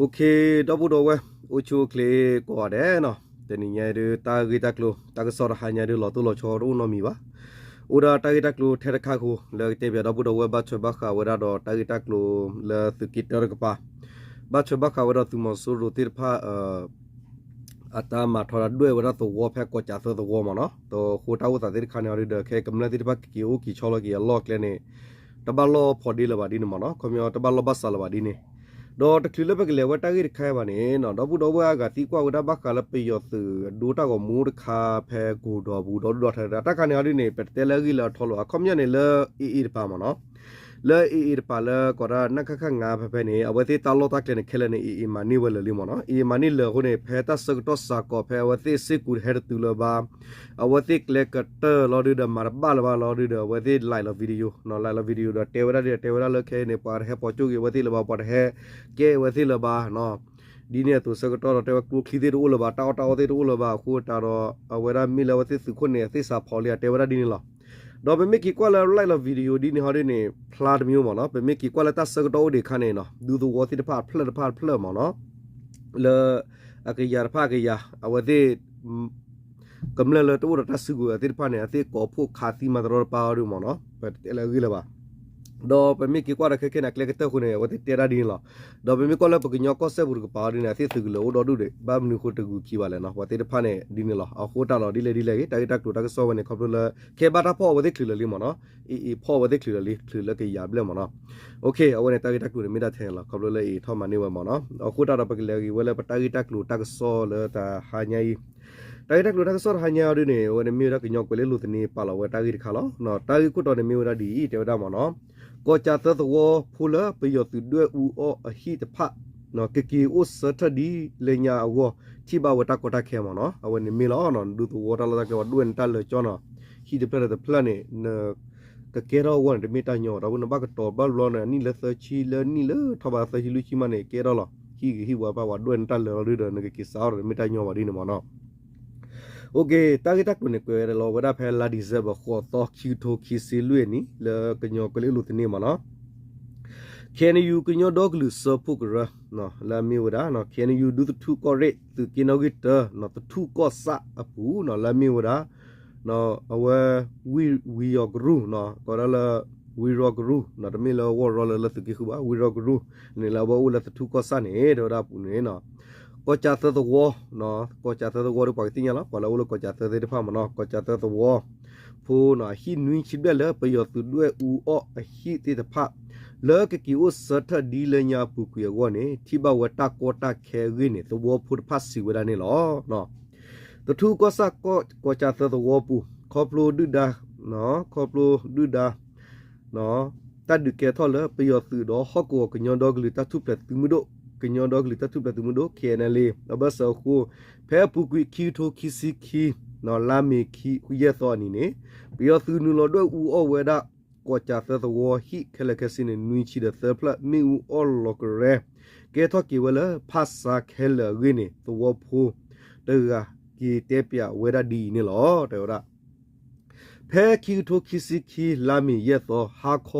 ဒီပုၢ်ဒီဝဲၢ် အိၣ်ဆူၣ်အိၣ်ချ့ကိးဂၤဒဲးနီၤ, တနံၤညါအံၤဒုး တၢ်ဂ့ၢ်တၢ်ကျိၤ တၢ်ကစီၣ်တဟါညါဒုး လီၤတိၢ်လီၤဆီတအိၣ်နီတမံၤဘၣ်. အိၣ်ဒၣ်တၢ်ဂ့ၢ်တၢ်ကျိၤထဲတခါဃိ လၢကတဲဘၣ်ဒီပုၢ်ဒီဝဲၢ် ဘၣ်ထွဲဘၣ်ဃးဝဲဒၣ်ဒီးတၢ်ဂ့ၢ်တၢ်ကျိၤလၢသုးက့တၢတကပၤ ဘၣ်ထွဲဘၣ်ဃးဝဲဒီးသုးမီၤစိရိၤသ့ၣ်တဖၣ် အတၢ်မၤထီဒါဒွဲၣ်ဝဲဒၣ်သဝီဖဲကီၢ်ကၠးသၢသဝီမ့ၢ်နီၤ, တဃိတၢ်အိၣ်သးသ့ၣ်တခါန့ၣ်အီၤဒုးဒီး ခဲကမျၢၢ်သ့ၣ်တဖၣ်ကက့ၤအိၣ်က့ၤဆီလီၤက့ၤအလီၢ်အကျဲန့ၣ် တဘၣ်လီၢ်ဖီဒ့လၢၤဘၣ်ဒ်န့ၣ်မ့ၢ်နီၤ, ခီပညီတဘၣ်လီၢ်ဘၣ်စးလၢၤဘၣ်ဒ်န့ၣ်, ဒီးတချုးလၢပကလဲၤဝဲတၢ်ဂ့ၢ်တခါဘၣ်န့ၣ်နီၤ, ဒီပုၢ်ဒီဝဲၢ်အဂၤသံကွၢ်ဝဲဒၣ်ဘၣ်ဃးလၢပယီၤသုးအဒိတၢ်ဂီၤမူတခါဖဲကိၢ်ဒီးပူၤဒီဒူၣ်ဒီထၢ တၢ်ခါန့ၣ်အီၤဒ်န့ၣ် ပတတဲလၢအဂ့ၢ်လၢအထီလၢၤ အခီပညီန့ၣ်လၢ AA တပၤမ့ၢ်နီၤ လၢ AA တပၤလၢကိးဒၣ် နခခ ငါး ဖဲဖဲန့ၣ် အဝဲသ့ၣ်တၢ်လီၢ်တၢ်ကျဲန့ၣ် ခဲလၢာ်န့ၣ် AA မၤန့ၢ်ဝဲလၢာ်လံမ့ၢ်နီၤ, AA မၤန့ၢ်လၢာ်အဃိန့ၣ် ဖဲတၢ်ဆၢကတီၢ်စှၤကီး ဖဲအဝဲသ့ၣ်စ့ၢ်ကီးတဟဲတတုၤလၢၤဘၣ်, အဝဲသ့ၣ်ကျဲကတၢၢ်လီၤဒုးဒီး မၤတဘၣ်လၢၤဘၣ်လီၤဒုးဒီး အဝဲသ့ၣ် live လီၤ video နီၤ, live လီၤ video ဒီးတဲဝဲဒၣ်ဒ် တဲဝဲဒၣ်လၢခဲအံၤန့ၣ် ပှၤတဟဲပိာ်ကၠိၣ်က့ၤအဝဲသ့ၣ်လၢၤဘၣ်, ပှၤတဟဲကဲအဝဲသ့ၣ်လၢၤဘၣ်နီၤ, ဒ်န့ၣ်အသိးဆၢကတီၢ်ဒီး တဲဝဲကျိချံသ့ၣ်တအိၣ်လၢၤဘၣ်, တၢ်အီၣ်တၢ်အီသ့ၣ်တအိၣ်လၢၤဘၣ်အဃိ တၢ်ဒီး အဝဲဒၣ်မ့ၢ်လၢအဝဲသ့ၣ်သုးခိၣ်န့ၣ် အသ့ၣ်စးဖီလံ အတဲဝဲဒၣ်ဒ်န့ၣ်လီၤ. ဒီးပမ့ၢ်က့ၤကွၢ်လၢ live လီၤ video ဒ်န့ၣ်ဟီဒ်န့ၣ် ဖျါတမံၤမ့ၢ်နီၤ, ပမ့ၢ်က့ၤကွၢ်လၢတၢ်ဆၢကတီၢ်အိၣ်ဒံးအခါန့ၣ်နီၤ ဒူသဝီသ့ၣ်တဖၣ်အဖျၢၣ်တဖၣ်တဖျၢၣ်မ့ၢ်နီၤ, လၢ အကယၤတဖၣ်အကယၤ အဝဲသ့ၣ် ကမျၢၢ်လၢတအိၣ်ဒီးတၢ်စုကဝဲၤသ့ၣ်တဖၣ်န့ၣ် အသ့ၣ်ကိးဖှိၣ်ခးသံမၤတရီတပါအီၤဒုးမ့ၢ်နီၤ, ပတဲလၢအဂ့ၢ်လၢၤဘၣ်. ဒီးပမ့ၢ်က့ၤကွၢ်ဒီးခဲခဲန့ၣ် အကျဲကတၢၢ်ဃိန့ၣ် အဝဲသ့ၣ်တဲဒၣ်ဒ်န့ၣ်လီၤ. ဒီးပမ့ၢ်ကွၢ်လၢပကညီကီၢ်စဲၣ်ပူၤတကပၤအီၤဒ်န့ၣ် အသ့ၣ်သုးကလၢၤအိၣ်ဒီဒူၣ်ဒံး ဘၣ်မနုၤဃိတဂုၤခံဘၣ်လဲၣ်နီၤ, ပှၤသ့ၣ်တဖၣ်န့ၣ်ဒ်န့ၣ်လီၤ. အဃိတၢ်လီၤဒ်လဲၣ်ဒ်လဲၣ်ဂ့ၤ တၢ်ဂ့ၢ်တၢ်ကျိၤတၢ်ကစီၣ်ဝဲန့ၣ် ခီဖျိလၢ ခဲဘၣ်တၢ်ဖီၣ်အဝဲသ့ၣ်ချုးလၢာ်လံမ့ၢ်နီၤ, AA ဖီၣ်အဝဲသ့ၣ်ချုးလၢာ်လံ ချုးလၢကယၤဘျဲၣ်မ့ၢ်နီၤ. အဝဲန့ၣ်တၢ်ဂ့ၢ်တၢ်ကျိၤန့ၣ်မ့ၢ်ဒၣ်ထဲန့ၣ်လီၤ ခီဖျိလၢ AA ထီၣ်မၤန့ၢ်ဝဲမ့ၢ်နီၤ. အဃိတၢ်ဒီးပကလဲၤဂ့ၤဝဲလၢပတၢ်ဂ့ၢ်တၢ်ကျိၤတၢ်ကစီၣ်လၢတဟါညါအံၤ တၢ်ဂ့ၢ်တၢ်ကျိၤတၢ်ကစီၣ်တဟါညါအီၤဒ်န့ၣ် အဝဲန့ၣ်မ့ၢ်ဝဲဒၣ်ကညီကွဲၤလ့လိၤသန့ပာ်လီၤဝဲတၢ်ဂ့ၢ်တခါလီၤ. တၢ်ဂ့ၢ်ခိၣ်တီန့ၣ်မ့ၢ်ဝဲဒၣ်ဒ်အံၤ တဲဝဲဒၣ်မ့ၢ်နီၤ, ကီၢ်ကၠးသၢသဝီဖိလၢပယီၤသုးဒွဲၣ်အူအီၣ်အဟံၣ်တဖၣ် ကက့ၤအိၣ်ဆၢထၢၣ်ဒ်လဲၣ်ညါအဂီၢ် ထံၣ်ဘၣ်ဝဲတၢ်ကီတၢ်ခဲမ့ၢ်နီၤ. အဝဲန့ၣ်မ့ၢ်လီၤ ဒူသဝီတၢ်လီၢ်တၢ်ကျဲပှၤဒွဲၣ်န့ၢ်တၢ်လၢာ်ကၠီနီၤ, ဟံၣ်တဖျၢၣ်ဒီးတဖျၢၣ်န့ၣ် နကကဲထီၣ်အဂီၢ်န့ၣ် တမ့ၢ်တၢ်ညီဘၣ်, ဒီးနဘၣ်ကတီၤဘၣ်ဘျီန့ၣ် အနံၣ်လၢသၢဆံလၢနံၣ်လၢထီၣ်ဘးသၢဆံလွံၢ်ဆံမးန့ၣ် ကဲထီၣ်လီၤ. ဟံၣ်ဂ့ၤဟံၣ်ဝါတဖၣ်ပှၤဒွဲၣ်န့ၢ်တၢ်လၢာ်လီၤဒုးဒီး နကက့ၤစးထီၣ်ဒီးတမ့ၢ်တၢ်ညီဘၣ်ဒ်န့ၣ်မ့ၢ်နီၤ. အိၣ်က့ၤ တၢ်ဂ့ၢ်တၢ်ကျိၤန့ၣ် ကွဲးလီၤဝဲဒၣ်ဖဲလါဒံၣ်စဲဘၢၣ် ဃိးသီ ခံကထိခံဆံလွံၢ်အနံၣ် လၢကညီကွဲၤလ့လိၤသန့မ့ၢ်နီၤ. ခ့ၣ်အဲၣ်ယူၣ် ကညီဒီကလုာ်စၢဖှိၣ်ကရၢ လၢအမ့ၢ်ဝဲဒၣ် ခ့ၣ်အဲၣ်ယူၣ် ဒူသထူကီၢ်ရ့ၣ် သုးက့နီၣ်ဂံၢ်တၢ သထူကီၢ်ဆၣ်အပူၤ လၢအမ့ၢ်ဝဲဒၣ် အဝဲ ဝံၤရီၤကရူၢ် ကိးဒၣ်လၢ ဝံၤရီၤကရူၢ် တမ့ၢ်လၢဝီၢ်ရီလၢလၢသုးက့ဃုဘၣ် ဝံၤရီၤကရူၢ်န့ၣ် လၢအဝဲအိၣ်လၢသထူကီၢ်ဆၣ်န့ၣ် တဲဝဲဒၣ်အပူၤန့ၣ် ကီၢ်ကၠးသၢသဝီ ကီၢ်ကၠးသၢသဝီဒီးပှၤကသ့ၣ်ညါလီၤ ပှၤလၢအအိၣ်လၢကီၢ်ကၠးသၢသ့ၣ်တဖၣ်မ့ၢ်နီၤ ကီၢ်ကၠးသၢသဝီ ဖိနီၤ အဟံၣ်နွံဆံဘျဲၣ်လၢပယီၤသုးဒွဲၣ်အူအီၣ်အဟံၣ်သ့ၣ်တဖၣ် လၢကက့ၤအိၣ်ဆၢထၢၣ်ဒ်လဲၣ်ညါအပူၤကွံာ်အဂီၢ်န့ၣ် ထံၣ်ဘၣ်ဝဲတၢ်ကီတၢ်ခဲအဂ့ၢ်န့ၣ် သဝီဖိတဖၣ်စံးဝဲဒၣ်န့ၣ်လီၤ. သထူကီၢ်ဆၣ် ကီၢ်ကၠးသၢသဝီပူၤ ခီဖျိဒုၣ်ဒါ ခီဖျိဒုၣ်ဒါ တၢ်ဒုးကဲထီၣ်လၢပယီၤသုးဒီးဟီၣ်ကဝီၤကညီဒီကလုာ်တၢ်ထူၣ်ဖျဲးသုးမုၢ်ဒိၣ် ကညီဒီကလုာ်တၢ်ထူၣ်ဖျဲးသုးမုၢ်ဒိၣ် ခ့ၣ်အဲၣ်ယူၣ် အဘၢၣ်စၢၤအဃိ ဖဲအပူၤကွံာ်ခံကထိခံဆံခံ လါမ့ၤခံယဲၢ်သီအနံၤန့ၣ် ပယီၤသုးနုာ်လီၤဒွဲၣ်အူအီၣ်ဝဲဒၣ် ကီၢ်ကၠးသၢသဝီဟံၣ်ခဲလၢာ်ခဲဆ့န့ၣ် နွံဆံဒီးသၢဖျၢၣ် မ့ၣ်အူအီၣ်လီၤကရဲ ကဲထီၣ်က့ၤဝဲလၢဖၣ်ဆါခဲလၢာ်အဂ့ၢ်န့ၣ် သဝီဖိတဂၤက့ၤတဲပၠးဝဲဒၣ်ဒ်အံၤန့ၣ်လီၤ တဲဝဲဒၣ် ဖဲခံကထိခံဆံခံ လါမ့ၤယဲၢ်သီ ဟါခီ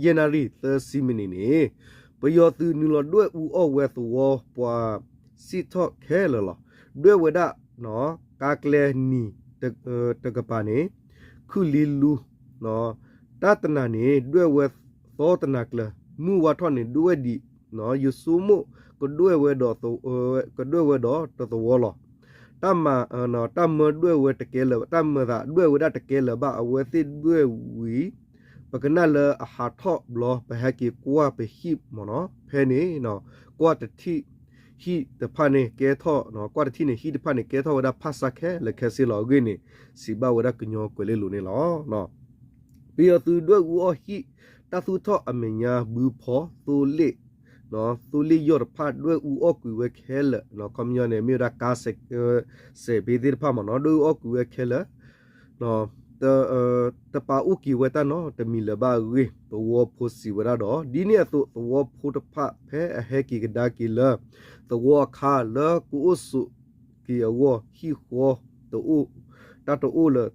ယဲၢ်နၣ်ရံၣ်သၢဆံမံးနံးန့ၣ် ပယီၤသုးနုာ်လီၤဒွဲၣ်အူအီၣ်ဝဲသဝီပှၤစံၣ်ထီၣ်ခဲလၢာ်လီၤ. ဒွဲၣ်ဝဲဒၣ် ကါကျဲနံၤတကပၤန့ၣ် ခုၣ်လံလူ တၢ်တနၤန့ၣ် ဒွဲၣ်ဝဲသီတနၤကျၢၤ မုၢ်ဝါထီၣ်န့ၣ် ဒွဲၣ်ဒံး ယဆိကမိၣ် ကဒွဲၣ်ဝဲဒီး ကဒွဲၣ်ဝဲဒီးတသဝီလီၤ. တၢ်မၤ တၢ်မၢဒွဲၣ်ဝဲတကဲလၢၤ တၢ်မၢသးဒွဲၣ်ဝဲဒၣ်တကဲလၢၤဘၣ် အဝဲသ့ၣ်ဒွဲၣ်ဝံၤ ပကနၣ်လၢအဟးထီၣ်ဘျီ ပဟဲက့ၤကွၢ်ပဟံၣ်မ့ၢ်နီၤ ဖဲန့ၣ် ကွၢ်တထံၣ် ဟံၣ်တဖၣ်န့ၣ်ကဲထီၣ် ကွၢ်တထံၣ်န့ၣ် ဟံၣ်တဖၣ်န့ၣ်ကဲထီၣ်ဝဲဒၣ်ဖၣ်ဆါခဲလၢာ်ခဲဆ့လီၤအဂ့ၢ်န့ၣ် စံးဘၣ်ဝဲဒၣ်ကညီကွဲၤလ့လိၤန့ၣ်လီၤ. ပယီၤသုးဒွဲၣ်အူအီၣ်ဟံၣ် တၢ်သူၣ်ထီၣ်အမဲာ်ညါ ဘုဖီ သိလ့ၣ် သိလ့ၣ်ယီၢ်တဖၣ် ဒွဲၣ်အူအီၣ်ကွံာ်ဝဲခဲလၢာ် ခီပညီန့ၣ် မ့ၢ်ဝဲဒၣ်ကါ စဲးဘ့သ့ၣ်တဖၣ်မ့ၢ်နီၤ ဒွဲၣ်အူအီၣ်ကွံာ်ဝဲခဲလၢာ် တပာ်အိၣ်က့ၤဝဲတၢ်နီတမံၤလၢၤဘၣ်အဂ့ၢ် သဝီဖိစံးဝဲဒၣ်ဒီး ဒ်န့ၣ်အသိး သဝီဖိတဖၣ်ဖဲအဟဲက့ၤကဒါက့ၤလၢ သဝီအခါလၢကအိၣ်ဆိးက့ၤအဂီၢ် ဟံၣ်ဃီတအိၣ် တၢ်တအိၣ်လၢ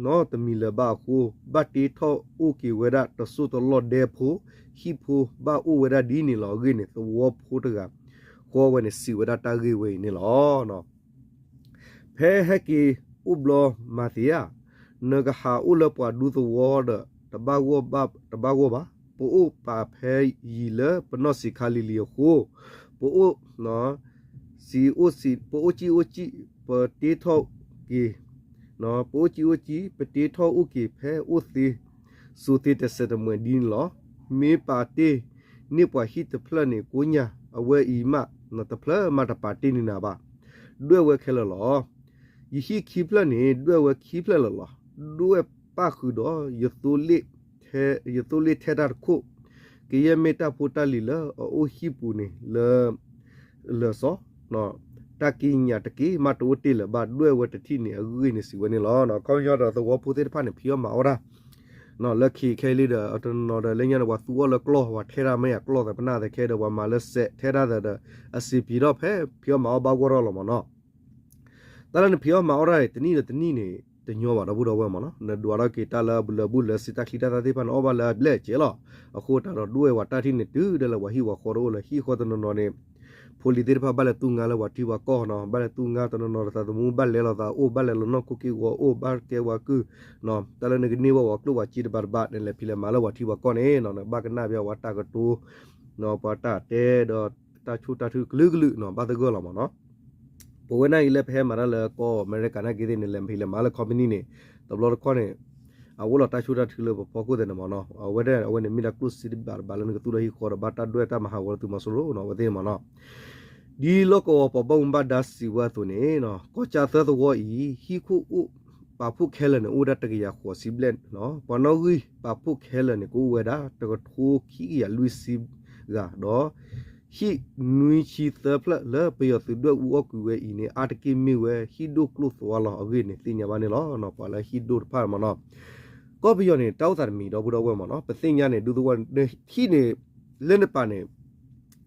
ၤနီတမံၤလၢၤဘၣ်အဃိ ဘၣ်တ့ထီၣ်အိၣ်က့ၤဝဲဒၣ်တစိၢ်တလီၢ်ဒဲဖိ ဟံၣ်ဖိဘၣ်အိၣ်ဝဲဒၣ်ဒ်န့ၣ်လီၤအဂ့ၢ်န့ၣ် သဝီဖိတဂၤ ကိးဝဲန့ၣ် စံးဝဲဒၣ်တၢ်ဂ့ၢ်ဝဲအံၤန့ၣ်လီၤ. ဖဲဟဲက့ၤအိၣ်ဘျီမၤသ့ဧါ, နကဟးအိၣ်လၢပှၤဒူသဝီဒီး တဘၣ်ဂီၢ်ဘၣ် တဘၣ်ဂီၢ်ဘၣ်. ပအိၣ်ပာ်ဖဲယံၤလၢပနီၢ်ဆံးခါလံၤလံၤအဃိ, ပအိၣ် စံးအိၣ်စံး ပအိၣ်ကံၣ်အိၣ်ကံၣ် ပတ့ထီၣ်က့ၤ ပအိၣ်ကံၣ်အိၣ်ကံၣ် ပတ့ထီၣ်အိၣ်က့ၤဖဲအိၣ်သ့ စိၤသ့တစဲးတမှဲးဒ်န့ၣ်လီၤ. မ့ၢ်ပာ်တ့ၢ်န့ၢ်ပှၤဟံၣ်တဖျၢၣ်န့ၣ်ကိညၢ် အဝဲအံၤမး တဖျၢၣ်မးတပာ်တ့ၢ်န့ၢ်နၤဘၣ်. ဒွဲၣ်ဝဲခဲလၢာ်လီၤ. ယဟံၣ်ခံဖျၢၣ်န့ၣ် ဒွဲၣ်ဝဲခံဖျၢၣ်လၢာ်လီၤ. ဒွဲၣ်ပၣ်ဃုာ်ဒီး ယသိလ့ၣ်ထဲတၢ်တခိၣ်, ကယဲၢ်မ့ၢ်တၢ်ဖိတၢ်လံၤလၢအအိၣ်ဟံၣ်ပူၤန့ၣ်လၢ လၢာ်စီ တၢ်ကံးညာ်တက့ၢ် မးတအိၣ်တ့ၢ်လၢၤဘၣ် ဒွဲၣ်ဝဲတထံၣ်န့ၣ်အဂ့ၢ်န့ၣ် စံးဝဲန့ၣ်လီၤ. ခီပညီဒီးသဝီဖိသ့ၣ်တဖၣ်န့ၣ် ဖံးအီၣ်မၤအီၣ်တၢ် လၢခံခဲလံဒီး တနီၤနီၤဒီး လၢညါန့ၣ် ပှၤသူအီၣ်လၢကျီၢ် ပှၤထဲတၢ်မ့ၢ်ယၤကျီၢ်သပနၢ်သခဲဒီး ပှၤမၤလၢစဲးထဲတၢ်သဒီး အစံးပံၤထီၣ်ဖဲဖံးအီၣ်မၤအီၣ်ဘၣ်ဂီၢ်ထီၣ်လီၤမ့ၢ်နီၤ. တၢ်လၢနဖံးအီၣ်မၤအီၣ်တၢ်န့ၣ် တနံၣ်ဒီးတနံၣ်န့ၣ် တညီဘၣ်ဒီပုၢ်ဒီဝဲၢ်မ့ၢ်နီၤ. နဒွးထီၣ်က့ၤတၢ်လၢအဘျၢဘုၣ်လၢစံးတၢ်ချံတၢ်သၣ်သ့ၣ်တဖၣ်န့ၣ် အီၣ်ဘၣ်လၢအဘျဲၣ်အစဲးလီၤ. အဃိတၢ်ဒီးဒွဲၣ်ဝဲတၢ်ထံၣ်န့ၣ် တုၤဒၣ်လဲာ်ပှၤဟံၣ်ပှၤဃီတအိၣ်လၢၤ ဟံၣ်ဃီတနီၤနီၤန့ၣ် ဖိလံၤသ့ၣ်တဖၣ်ဘၣ်လဲၤသူၣ်ငါလၢပှၤထံပှၤကီၢ်နီၤ, ဘၣ်လဲၤသူၣ်ငါတနီၤနီၤဒီးသးသမူ ဘၣ်လဲၤလီၤသးအိၣ် ဘၣ်လဲၤလီၤနီၢ်ခိက့ၢ်ဂီၤအိၣ် ဘၣ်ကဲပှၤကုၢ် တၢ်လၢနကန့ၢ်ဘၣ်ပှၤကျိၣ်ပှၤစ့တဘၣ်တဘၣ် နလဲၤဖံးလဲၤမၤလၢပှၤထံပှၤကီၢ်န့ၣ် နဘၣ်ကနၣ်ဘၣ်ပှၤတၢ်ကတိၤ ပှၤတၢ်တဲဒီးတၢ်ဆိၣ်တၢ်ထုကလုာ်ကလုာ်နီၤ ဘၣ်သဂၢၢ်လီၤမ့ၢ်နီၤ. ပဝဲဒၣ်အံၤလၢပဟဲမၤတၢ်လၢကီၢ်အမဲရကၤနာ်က့သ့ၣ်န့ၣ် လဲၤဖံးလဲၤမၤလၢ company န့ၣ် တဘျီတခီၣ်န့ၣ် အအိၣ်လီၤတၢ်ဆိၣ်တၢ်ထုလၢပဖီခိၣ်သ့ၣ်န့ၣ်မ့ၢ်နီၤ. အဝဲဒၣ်အဝဲန့ၣ်မ့ၢ်ဒၣ်ကျိၣ်စ့တဘၣ်တဘၣ်လၢနကသူၣ်ထီၣ်ဟံၣ်ဃီဒီး ဘၣ်တၢ်ဒွဲၣ်တၢ်မၤဟးဂီၤလၢသုးမီၤစိရိၤနီၤ အဝဲသ့ၣ်န့ၣ်မ့ၢ်နီၤ. ဒ်လီၢ်ကဝီၤပှၤဘၣ်မူဘၣ်ဒါစံးဝဲအသိးန့ၣ် ကီၢ်ကၠၢသၢသဝီအံၤ ဟံၣ်ခိၣ်အိၣ်ပာ်ဖှိၣ်ခဲလၢာ်န့ၣ် အိၣ်ဝဲဒၣ်တကယၤဃိးဆံဘျဲၣ်နီၤ, ပှၤနီၣ်ဂံၢ်ပာ်ဖှိၣ်ခဲလၢာ်န့ၣ် ကအိၣ်ဝဲဒၣ်တကထိခံကယၤလွံၢ်ဆံဂၤဒီး ဟံၣ်နွံဆံသၢဖျၢၣ်လၢပယီၤသုးဒွဲၣ်အူအီၣ်ကွံာ်ဝဲအံၤန့ၣ် အါတက့ၢ်မ့ၢ်ဝဲဟံၣ်ဒိၣ်ကျိၣ်သွါလီၤအဂ့ၢ်န့ၣ် သ့ၣ်ညါဘၣ်န့ၣ်လီၤ. ပှၤလၢဟံၣ်ဒိၣ်တဖၣ်မ့ၢ်နီၤ ကီၢ်ပယီၤန့ၣ် တၢ်အိၣ်သးတမံၤဒီပုၢ်ဒီဝဲၢ်မ့ၢ်နီၤ ပသ့ၣ်ညါန့ၣ် ဒူသဝီန့ၣ် ဟံၣ်န့ၣ် လၢနပာ်န့ၣ်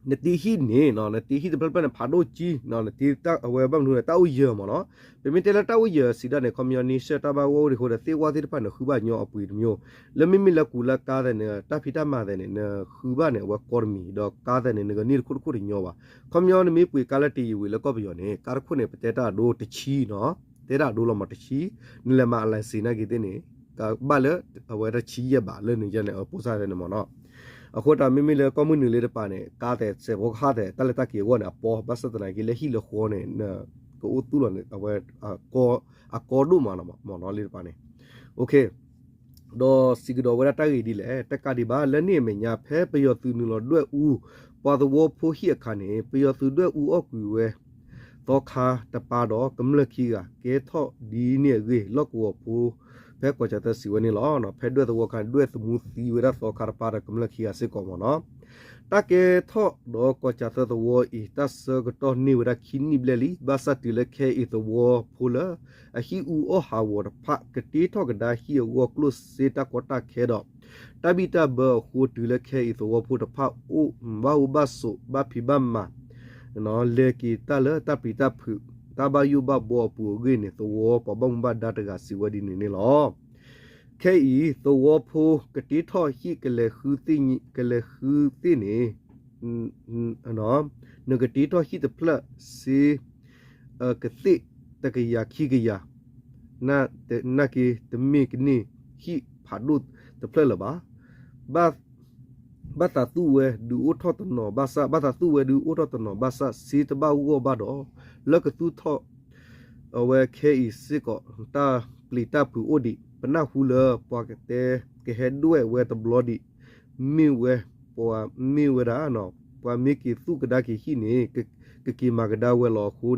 နတ့ဟံၣ်န့ၣ် နတ့ဟံၣ်တဖျၢၣ်တဖျၢၣ်န့ၣ် ဖးဒိၣ်ကံ နတ့အဝဲဘၣ်မနုၤလဲၣ် တၢ်အိၣ်ယၢၤမ့ၢ်နီၤ. ပမ့ၢ်တဲလၢတၢ်အိၣ်ယၢၤစံးဒၣ်န့ၣ် ခီပညီ နံၣ်ဆၢၣ်တၢ်ဘၣ်ဂီၢ်အိၣ်ဒံးအဃိဒီး သ့ၣ်ဝါသ့ၣ်တဖၣ်န့ၣ် ဃုဘၣ်ညီအပှ့ၤတမံၤ, လၢမ့မ့ၢ်လၢကူးလၢကါသဲးန့ၣ် တၢ်ဖံးတၢ်မၤသဲးန့ၣ် နဃုဘၣ်န့ၣ် အဝဲကီတမံၤ ဒီးကါသဲးန့ၣ် နကန့ၢ်တခိၣ်တခိၣ်တညီဘၣ်. ခီပညီ နမ့ၢ်ပှ့ၤကါလၢတယံာ်ဝံၤလၢကီၢ်ပယီၤန့ၣ် ကါတခိၣ်န့ၣ် ပတဲတၢ်အဒိတဆံနီၤ, တဲတၢ်အဒိလီၤမ့ၢ်တဆံ, နလဲၤမၤအlicenseနာ်က့သ့ၣ်န့ၣ် ကဘၣ်လၢအဝဲတဆံယဲၢ်ဘး လၢနယဲၢ်န့ၣ် အပိၢ်စၢ်သဲးန့ၣ်မ့ၢ်နီၤ. အဃိတၢ်မ့မ့ၢ်လၢကီၢ်မုၢ်နုာ်လံတပၤန့ၣ် ကါသဲးစဲးဖိကဟၣ်သဲး တၢ်လဲၤတၢ်က့ၤအဂီၢ်န့ၣ် အပီ ဘၣ်ဆၣ်သနာ်က့လၢဟံၣ်လၢဃီန့ၣ် ကအိၣ်သူၣ်လီၤန့ၣ် အဝဲ အကီဒိၣ်မးမ့ၢ်နီၤလံတပၤန့ၣ်. ဒီးစံးကဒီးဝဲဒၣ်တၢ်ဂ့ၢ်ဒ်လဲၣ်, တကးဒံးဘၣ် လၢန့ၣ်အမဲာ်ညါ ဖဲပယီၤသုးနုာ်လီၤဒွဲၣ်အူ ပှၤသဝီဖိဟံၣ်အခါန့ၣ် ပယီၤသုးဒွဲၣ်အူအီၣ်ကွံာ်ဝဲ သီခါတပၤဒီးကမျၢၢ်ခံဂၤ ကဲထီၣ်ဒ်န့ၣ်အဂ့ၢ် လီၢ်ကဝီၤဖိ ဖဲကီၢ်ကၠီၤသၢစံးဝဲန့ၣ်လီၤ. ဖဲဒွဲၣ်သဝီအခါန့ၣ် ဒွဲၣ်သမူသံဝဲဒၣ်သီခါတပၤဒီးကမျၢၢ်ခံဂၤစ့ၢ်ကီးမ့ၢ်နီၤ. တၢ်ကဲထီၣ်ဒီးကီၢ်ကၠီၤသၢသဝီအံၤ တၢ်ဆၢကတီၢ်န့ၢ်ဝဲဒၣ်ခံနံၣ်ဘျဲၣ်လံ. ဘၣ်ဆၣ်တုၤလၢခဲအံၤသဝီဖိလၢ အဟံၣ်အူအီၣ်ဟးဂီၤတဖၣ် ကတ့ထီၣ်ကဒါဟံၣ်အဂီၢ်ကျိၣ်စ့တၢ်ကီတၢ်ခဲဒီး တၢ်ဘံၣ်တၢ်ဘၢအဃိ တုၤလၢခဲအံၤသဝီဖိတဖၣ်အိၣ်ဘၣ်အိၣ်ဘၣ်ဆိး ဘၣ်ဖံးဘၣ်မၤ လဲၤက့ၤတၢ်လၢတၢ်ပျံၤတၢ်ဖုး တၢ်ဘၣ်ယိၣ်ဘၣ်ဘှီအပူၤအဂ့ၢ်န့ၣ် သဝီပှၤဘၣ်မူဘၣ်ဒါတဂၤစံးဝဲဒ်န့ၣ်န့ၣ်လီၤ. ခဲအံၤ သဝီဖိကတ့ထီၣ်ဟံၣ် ကလဲၤဃုသ့ၣ်န့ၣ် နကတ့ထီၣ်ဟံၣ်တဖျၢၣ်စ့ ကသ့ၣ်တကယၤခံကယၤ နာ်က့ တမ့ၢ်ကန့ၢ်ဟံၣ်ဖးဒိၣ်တဖျၢၣ်လၢၤဘၣ်. ဘၣ်သးသူၣ်ဝဲဒုးအိၣ်ထီၣ်တနီၤဘၣ်ဆၣ် ဘၣ်သးသူၣ်ဝဲဒုးအိၣ်ထီၣ်တနီၤဘၣ်ဆၣ် စ့တဘၣ်ဂီၢ်ဘၣ်ဒီး လၢကသူၣ်ထီၣ် အဝဲခဲအံၤစ့ၢ်ကီး တၢ်ပျံၤတၢ်ဖုးအိၣ်ဒံး ပနၢ်ဟူလၢပှၤကတဲ ကဟဲဒွဲၣ်ဝဲတဘျီဒံး မ့ၢ်ဝဲ ပှၤမ့ၢ်ဝဲဒၣ် ပှၤမ့ၢ်က့ၤသူၣ်ကဒါက့ၤဟံၣ်န့ၣ် ကက့ၤမၤကဒါဝဲလီၤအဃိ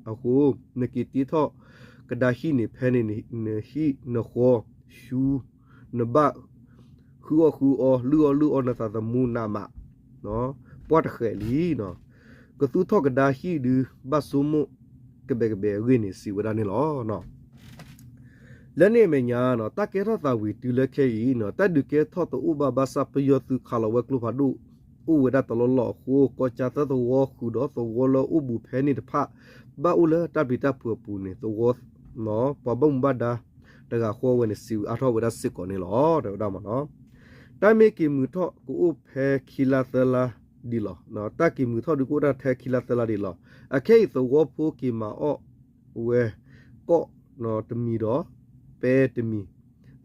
အဃိ နက့ၤတ့ထီၣ်ကဒါဟံၣ်န့ၣ် ဖဲန့ၣ်နဟံၣ်နဃီ ရှူ နဘၣ် ဃုအီၣ်ဃုအီ လုၢ်အီၣ်လုၢ်အီ နသးသမူနးမး ပှၢ်တဃဲးလံ ကသူၣ်ထီၣ်ကဒါဟံၣ်ဒုး ဘၣ်ဆိကမိၣ်ကဘဲးကဘဲးအဂ့ၢ်န့ၣ် စံးဝဲဒၣ်န့ၣ်လီၤ. လၢန့ၣ်အမဲာ်ညါ တၢ်ကဲထီၣ်သးဝံၤတုၤလၢခဲအံၤ တၢ်ဒုးကဲထီၣ်တအိၣ်ဘၣ်ဘၣ်ဆၣ် ပယီၤသုးခးလီၤဝဲကျိဖးဒိၣ် အိၣ်ဝဲဒၣ်တလီၢ်လီၢ်အဃိ ကီၢ်ကၠီၤသၢသဝီဃုာ်ဒီးသဝီလၢအိၣ်ဘူးဖဲန့ၣ်တဖၣ် ဘၣ်အိၣ်လၢတၢ်ပျံၤတၢ်ဖုးအပူၤန့ၣ် သဝီ ပှၤဘၣ်မူဘၣ်ဒါတဂၤဃီဝဲန့ၣ် စံးအါထီၣ်ဝဲဒၣ်စ့ၢ်ကီးန့ၣ်လီၤ တဲဝဲဒၣ်မ့ၢ်နီၤ. တၢ်မ့ၢ်က့ၤမုာ်ထီၣ်ကအိၣ်ဖဲခံလါသၢလါ ဒံးလီၤ. တၢ်က့ၤမုာ်ထီၣ်ဒုးကအိၣ်တၢ်ထဲခံလါသၢလါဒံးလီၤ. အခဲအံၤသဝီဖိက့ၤမၤအီၣ်ဝဲ ကီၢ်တမံၤဒီး ပဲတမံၤ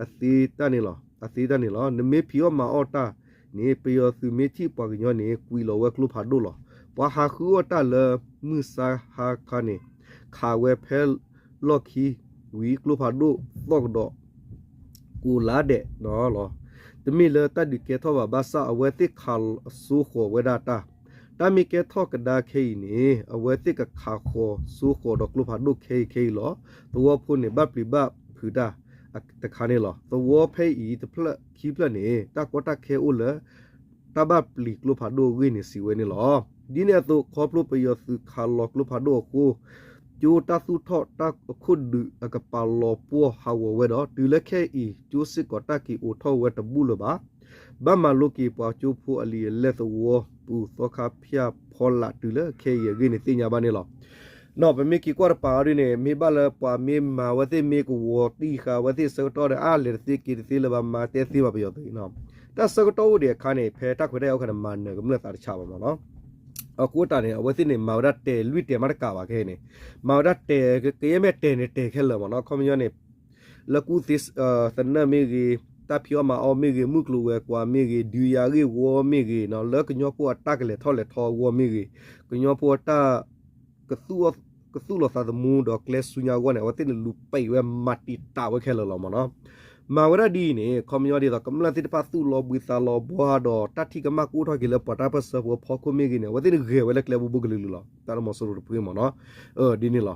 အသ့တၢ်န့ၣ်လီၤ. အသ့တၢ်န့ၣ်လီၤ. နမ့ၢ်ဖံးအီၣ်မၤအီၣ်တၢ်န့ၣ် ပယီၤသုးမ့ၢ်ထံၣ်ပှၤကညီန့ၣ် ကွံာ်လီၤဝဲကျိဖးဒိၣ်လီၤ. ပှၤဟးဃုအီၣ်တၢ်လၢမုၢ်ဆါဟါခါန့ၣ် ခးဝဲဖဲလီၢ်ခံဝံၤ ကျိဖးဒိၣ်သီၣ်ကဒီး ကိးလါဒဲးလီၤ. တမ့ၢ်လၢတၢ်ဒုးကဲထီၣ်ဘၣ် ဘၣ်ဆၣ်အဝဲသ့ၣ်ခးစိဃီၤဝဲဒၣ်တၢ်, တၢ်မ့ၢ်ကဲထီၣ်ကဒါခဲအံၤန့ၣ် အဝဲသ့ၣ်ကခးဃီၤစိဃီၤဒီးကျိဖးဒိၣ်ခဲအံၤခဲအံၤလီၤ. သဝီဖိန့ၣ် ဘၣ်ပျံၤဘၣ်ဖုးတၢ်တခါန့ၣ်လီၤ. သဝီဖဲအံၤတဖျၢၣ်ခံဖျၢၣ်န့ၣ် တၢ်ကီတၢ်ခဲအိၣ်လၢ တၢ်ဘၣ်ပျံၤကျိဖးဒိၣ်အဂ့ၢ်န့ၣ် စံးဝဲန့ၣ်လီၤ. ဒ်န့ၣ်အသိး ခီဖျိပယီၤသုးခးလီၤကျိဖးဒိၣ်အဃိ ကၠိတၢ်သူၣ်ထီၣ်တၢ်အခိၣ်ဒုးအကပာ်လီၤပှီၢ်ဟးဂီၤဝဲဒီး တုၤလၢခဲအံၤ ကၠိစ့ၢ်ကီးတၢ်က့ၤအိးထီၣ်ဝဲတဘူၣ်လၢၤဘၣ်. ဘၣ်မၤလိက့ၤပှၤကၠိဖိအလံာ်အလဲၢ်သဝီပူၤ သီခါဖၠၣ်ဖီလာ်တုၤလၢခဲအံၤအဂ့ၢ်န့ၣ် သ့ၣ်ညါဘၣ်န့ၣ်လီၤ. ဒီးပမ့ၢ်က့ၤကွၢ်တပၤအီၤဒ်န့ၣ် မ့ၢ်ဘၣ်လၢပှၤမ့ၢ်မၤဝဲသ့ၣ်မ့ၢ်ကဝီၤတံၢ်ဃာ်ဝဲသ့ၣ်ဆၢကတီၢ်ဒီး အါလဲၤတသ့က့ၤတသ့လၢၤဘၣ် မၤတဲသ့ဘၣ်ပယီၤသုးအံၤနီၤ. တၢ်ဆၢကတီၢ်အိၣ်ဒံးအခါန့ၣ် ဖဲတၢ်ခွဲးတၢ်ယာ်အိၣ်ခါန့ၣ် မၤနၢၤကမျၢၢ်သးတဆးဘၣ်မ့ၢ်နီၤ. အဃိတၢ်န့ၣ် အဝဲသ့ၣ်န့ၣ် မၤဝဲဒၣ်တဲာ်လွံၢ်တဲာ်မးတကးဘၣ်ခဲအံၤန့ၣ်, မၤဝဲဒၣ်တဲာ် ကယဲၢ်မ့ၢ်တဲာ်န့ၣ် တဲာ်ခဲလၢာ်မ့ၢ်နီၤ. ခီပညီန့ၣ် လၢကူၣ်သ့သနၢၣ်မ့ၢ်ဂ့ၤ, တၢ်ဖံးအီၣ်မၤအီၣ်မ့ၢ်ဂ့ၤ, မုၢ်ကျိၤဝဲၤကွာ်မ့ၢ်ဂ့ၤ, ဒုးယၤဂ့ၢ်ဝီမ့ၢ်ဂ့ၤနီၤ, လၢကညီဖိအတၢ်ကလဲၤထီၣ်လဲၤထီအဂီၢ်မ့ၢ်ဂ့ၤ, ကညီဖိအတၢ် ကသူၣ်လီၤသးသမူဒီးကျဲဆူညါအဂီၢ်န့ၣ် အဝဲသ့ၣ်န့ၣ်လူၤပိတ်ဝဲမၤတံာ်တာ်ဝဲခဲလၢာ်လီၤမ့ၢ်နီၤ. မၤဝဲဒၣ်ဒ်အံၤန့ၣ် ခီပညီဒ်သိး ကမျၢၢ်သ့ၣ်တဖၣ်သူၣ်လီၤဘှံးသးလီၤဘှါဒီး တၢ်ထံၣ်ကမၣ်ကအိၣ်ထီၣ်က့ၤလၢပှၤတၢ်ပၢၢ်ဆၢဖိအဖီခိၣ်မ့ၢ်ဂ့ၤန့ၣ် အဝဲသ့ၣ်န့ၣ်ဂဲၤဝဲလၢကျဲဘိဘိကလုာ်ကလုာ်လီၤ. တၢ်လၢမီၤစိရိၤတဖုမ့ၢ်နီၤ. ဒ်န့ၣ်လီၤ.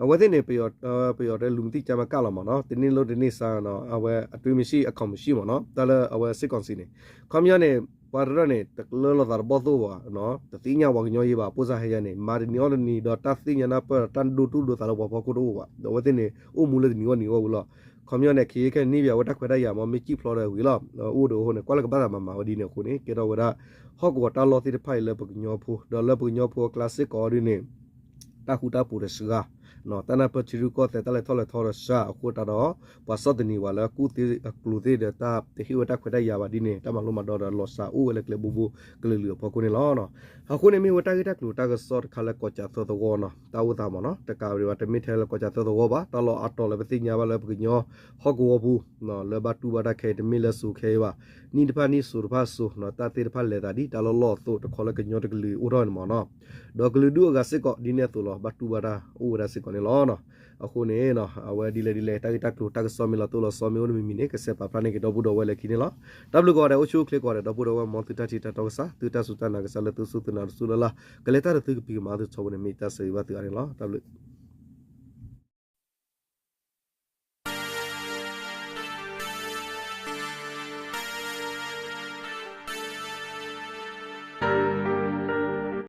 အဝဲသ့ၣ်န့ၣ် ပယီၤတဲလူၤမသံၣ်ကါမကၢ်လီၤမ့ၢ်နီၤ, တန့ၢ်လိတန့ၢ်ဆါနီၤ, အဝဲအတွင်းမရှိ အခေါင်မရှိမ့ၢ်နီၤ, တၢ်လၢအဝဲစစ်ကောင်စီန့ၣ်, ခီပညီန့ၣ် ပှၤတရၢၣ်န့ၣ် တလၢလီၤသးတဘီၣ်သိၣ်ဘၣ်, တသ့ၣ်ညါပှၤကညီယဲဘၣ်, ပိၢ်စၢ်ဟဲယါန့ၣ် မၤတနံၤအီၣ်တနံၤဒီး တၢ်သ့ၣ်ညါနၢ်ပၢၢ်ဒီး တၢ်ဒိသူၣ်ဒိသးလၢပှၤဖီခိၣ်တအိၣ်ဘၣ်, ဒီးအဝဲသ့ၣ်န့ၣ် အိၣ်မူလၢတနံၤအီၣ်နံၤအဂီၢ်ဝံၤလီၤ. ခီပညီန့ၣ် ခဲအံၤခဲအံၤန့ၣ်ဘၣ်ဝဲတၢ်ခွဲးတၢ်ယာ်မ့ၢ် မ့ၢ်စံၣ်ဖျိဒီးဝံၤလီၤ, အိၣ်ဒီးအဃိန့ၣ် ကွၢ်လၢကဘၣ်သးမၤမၤဝဲဒ်န့ၣ်အဃိန့ၣ် ကဲထီၣ်ဝဲဒၣ် ဟီၣ်ကဝီၤတၢ်လီၢ်သ့ၣ်တဖၣ်အံၤလၢပကညီဖိ ဒီးလၢပကညီဖိအကျါစ့ၢ်ကီးဒ်န့ၣ် တၢ်ဃူတၢ်ဖိးဒီးစှၤ, တၢ်နၢ်ပၢၢ်ထံရူၢ်ကီၢ်သဲးတၢ်လဲၤထီၣ်လဲၤထီဒီးစှၤအဃိတၢ်ဒီး ပှၤဆီၣ်သနံးဝဲလၢကူၣ်သ့အကျိၤသ့ၣ်ဒီး တၢ်တဟ့ၣ်ဝဲတၢ်ခွဲးတၢ်ယာ်ဘၣ်ဒ်န့ၣ် တၢ်မၤလိမၤဒိးဒီးလီၤစှၤအိၣ်ဝဲလၢကျဲဘိဘိကလုာ်ကလုာ်အဖီခိၣ်န့ၣ်လီၤ. အဃိန့ၣ်မ့ၢ်ဝဲတၢ်ဂ့ၢ်တၢ်ကျိၤတၢ်ကစီၣ်တခါလၢကီၢ်ကၠးသၢသဝီနီၤ, တၢ်အိၣ်သးမ့ၢ်နီၤ, တကးဒံးဘၣ် တမ့ၢ်ထဲလၢကီၢ်ကၠးသၢသဝီဘၣ်, တၢ်လီၢ်အါတီၤလၢပသ့ၣ်ညါဘၣ်လၢပကညီဟီၣ်ကဝီၤပူၤ လၢဘၣ်တူၢ်ဘၣ်တၢ်ခဲအံၤ တမ့ၢ်လၢစိၤခဲအံၤဘၣ်, နံၣ်တဖၣ်နံၣ်စိၤတဖၣ်စိၤနီၤ, တၢ်သ့ၣ်တဖၣ်လဲၤသးဒ်တၢ်လီၢ်လီၢ်အသိး တခီလၢကညီတကလုာ်အိၣ်ထီၣ်န့ၣ်မ့ၢ်နီၤ, ဒီးကလုာ်ဒူၣ်အဂၤစ့ၢ်ကီး ဒ်န့ၣ်အသိးလီၤ ဘၣ်တူၢ်ဘၣ်တၢ်အိၣ်ဝဲဒၣ်စ့ၢ်ကီးန့ၣ်လီၤ. အဃိန့ၣ် အဝဲဒ်လဲၣ်ဒ်လဲၣ် တၢ်ဂ့ၢ်တၢ်ကျိၤတၢ်ကစီၣ်မ့ၢ်လီၤတိၢ်လီၤဆီမ့ၢ်အိၣ်တမံၤမံၤန့ၣ် ကစဲးပာ်ဖျါန့ၢ်က့ၤဒီပုၢ်ဒီဝဲၢ်လၢခံန့ၣ်လီၤ. တၢ်ဘျုးကိးဂၤဒဲး အိၣ်ဆူၣ်အိၣ်ချ့ကိးဂၤဒဲး ဒီပုၢ်ဒီဝဲၢ်မ်သုတၢ်ထံၣ်တၢ်တီကစၢ် သုတၢ်စူၢ်တၢ်နာ်ကစၢ်လၢသုစူၢ်သုနာ်တစူၢ်လၢ်လၢ် ကလဲၤတၢ်ဒီးသုကဖံးကမၤသုထီဘိန့ၣ် မ့ၢ်တၢ်ဆၢဂ့ၤဘၣ်သုအါန့ၣ်လီၤ. တၢ်ဘျုး